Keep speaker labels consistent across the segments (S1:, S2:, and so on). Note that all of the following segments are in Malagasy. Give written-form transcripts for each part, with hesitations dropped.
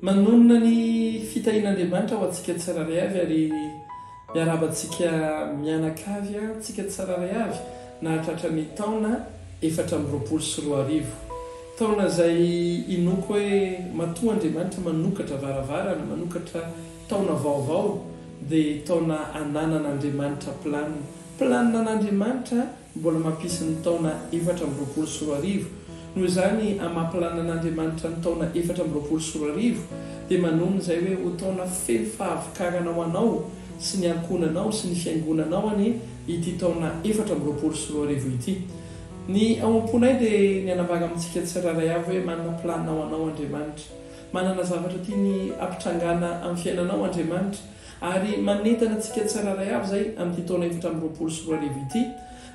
S1: Manonona ny fitahian'Andriamanitra ho antsika tsirairay avy ary miarahaba antsika mianakavy antsika tsirairay avy nahatratra ny taona 2024. Taona izay inoako hoe matoa Andriamanitra manokatra varavarana, manokatra taona vaovao dia taona ananan'Andriamanitra planina. Planina an'Andriamanitra mbola mampisy ny taona 2024. Noho izany, amin'ny maha planina an'Andriamanitra ny taona 2024 dia manonona izay hoe ho taona feno fahavokarana ho anao sy ny ankohonanao sy ny fiangonanao anie ity taona 2024 ity. Ny ao am-ponay dia ny hanambara amintsika tsirairay avy hoe manana planina ho anao Andriamanitra. Manana zavatra tiany hampitrangana amin'ny fiainanao Andriamanitra. Ary manentana antsika tsirairay avy izay amin'ity taona 2024 ity,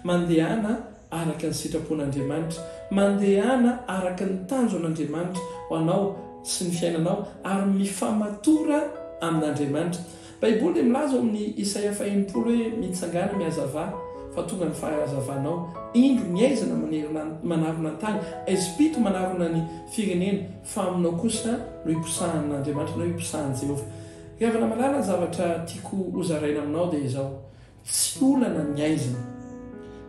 S1: mandehana araka ny sitrapon'Andriamanitra. Mandehana araka ny tanjon'Andriamanitra ho anao sy ny fiainanao ary mifamatora amin'Andriamanitra. Baiboly dia milaza ao amin'ny Isaia faha-60 hoe, Mitsangàna, mihazavà, fa tonga ny fahazavanao. Indro, ny aizina manerona manarona ny tany, aizim-pito manarona ny firenena, fa aminao kosa no hiposahan'Andriamanitra na hiposahan'i Jehovah. Ry havana malala, ny zavatra tiako hozaraina aminao dia izao, Tsy olana ny aizina.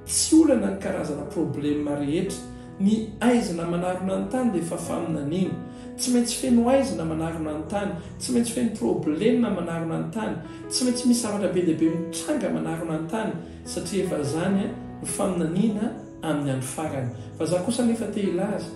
S1: Tsy olana ny karazana problema rehetra. Ny aizina manarona ny tany dia efa faminaniana. Tsy maintsy feno aizina manarona ny tany. Tsy maintsy feno problema manarona ny tany. Tsy maintsy misy zavatra be dia be mitranga manarona ny tany satria efa izany no faminaniana amin'ny andro farany. Fa za kosa anefa te hilaza,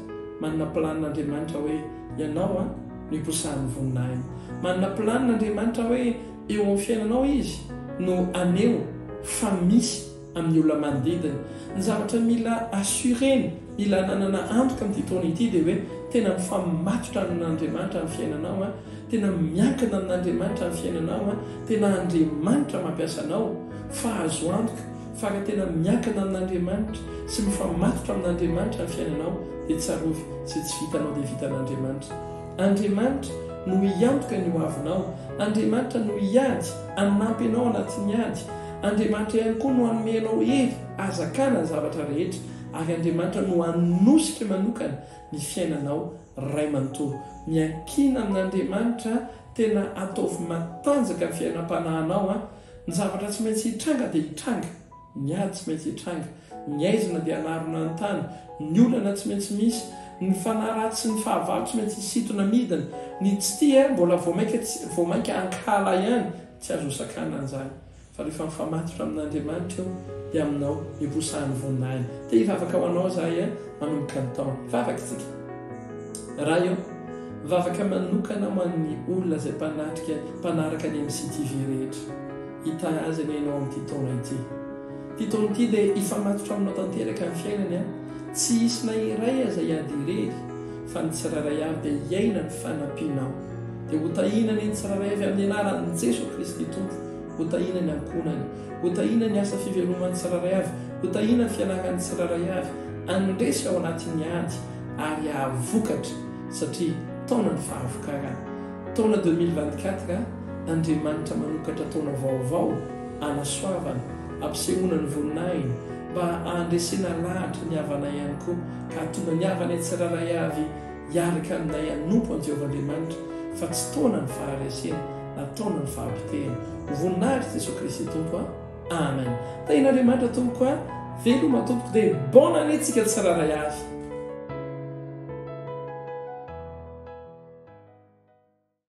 S1: manana planina Andriamanitra hoe ianao no hiposahan'ny voninahiny. Manana planina Andriamanitra hoe Eo amin'ny fiainanao izy no haneho fa misy amin'ny olona manodidina. Ny zavatra mila assurer-na, mila ananana antoka amin'ity taona ity dia hoe tena mifamatotra amin'Andriamanitra ny fiainanao, tena miankina amin'Andriamanitra ny fiainanao, tena Andriamanitra mampiasa anao fa azo antoka fa raha tena miankina amin'Andriamanitra sy mifamatotra amin'Andriamanitra ny fiainanao dia tsarovy izay tsy vitanao dia vitan'Andriamanitra. Andriamanitra no hiantoka ny hoavinao. Andriamanitra no hiady, hanampy anao anatin'ny ady. Andriamanitra ihany koa no hanome anao hery hahazakana ny zavatra rehetra. Ary Andriamanitra no hanosika manokana ny fiainanao ray manontolo. Miankina amin'Andriamanitra, tena ataovy matanjaka ny fiainam-panahinao an! Ny zavatra tsy maintsy hitranga dia hitranga. Ny ady tsy maintsy hitranga, ny aizina dia hanarona ny tany, ny olana tsy maintsy misy, ny fanahy ratsy sy ny fahavalo tsy maintsy hisintona midina, ny tsy tia mbola vao mainka tsy vao mainka hankahala ihany, tsy azo hosakanana izany. Fa rehefa mifamatotra amin'Andriamanitra eo dia aminao miposaha ny voninahiny. Te hivavaka ho anao izahay manomboka ny taona. Hivavaka isika. Ray ô, mivavaka manokana ho an'ny olona izay mpanatrika, mpanaraka ny MCTV rehetra. Hitahy azy anie ianao amin'ity taona ity. Ity taona ity dia hifamatotra aminao tanteraka ny fiainany an! Tsy hisy na iray aza hiady irery fa ny tsirairay avy dia hiaina ny fanampianao. Dia ho tahiana anie ny tsirairay avy amin'ny anaran'i Jeso Kristy Tompo. Ho tahiana ny ankohonany. Ho tahiana ny asa fiveloman'ny tsirairay avy. Ho tahiana ny fianaran'ny tsirairay avy. Handresy ao anatin'ny ady ary hahavokatra satria taonan'ny fahavokarana. Taona 2024, Andriamanitra manokatra taona vaovao hanasoavana, hampisehoana ny voninahiny, mba hahandresena lahatra ny havanay ihany koa, ka hahatonga ny havanay tsirairay avy hiaraka aminay hanompo an'i Jehovah Andriamanitra, fa tsy taona ny faharesena na taona ny fahapotehana. Ho voninahitr'i Jesoa Kristy Tompo a. Amen. Tahian'Andriamanitra tompoko a. Veloma tompoko dia bonne année tsika tsirairay avy.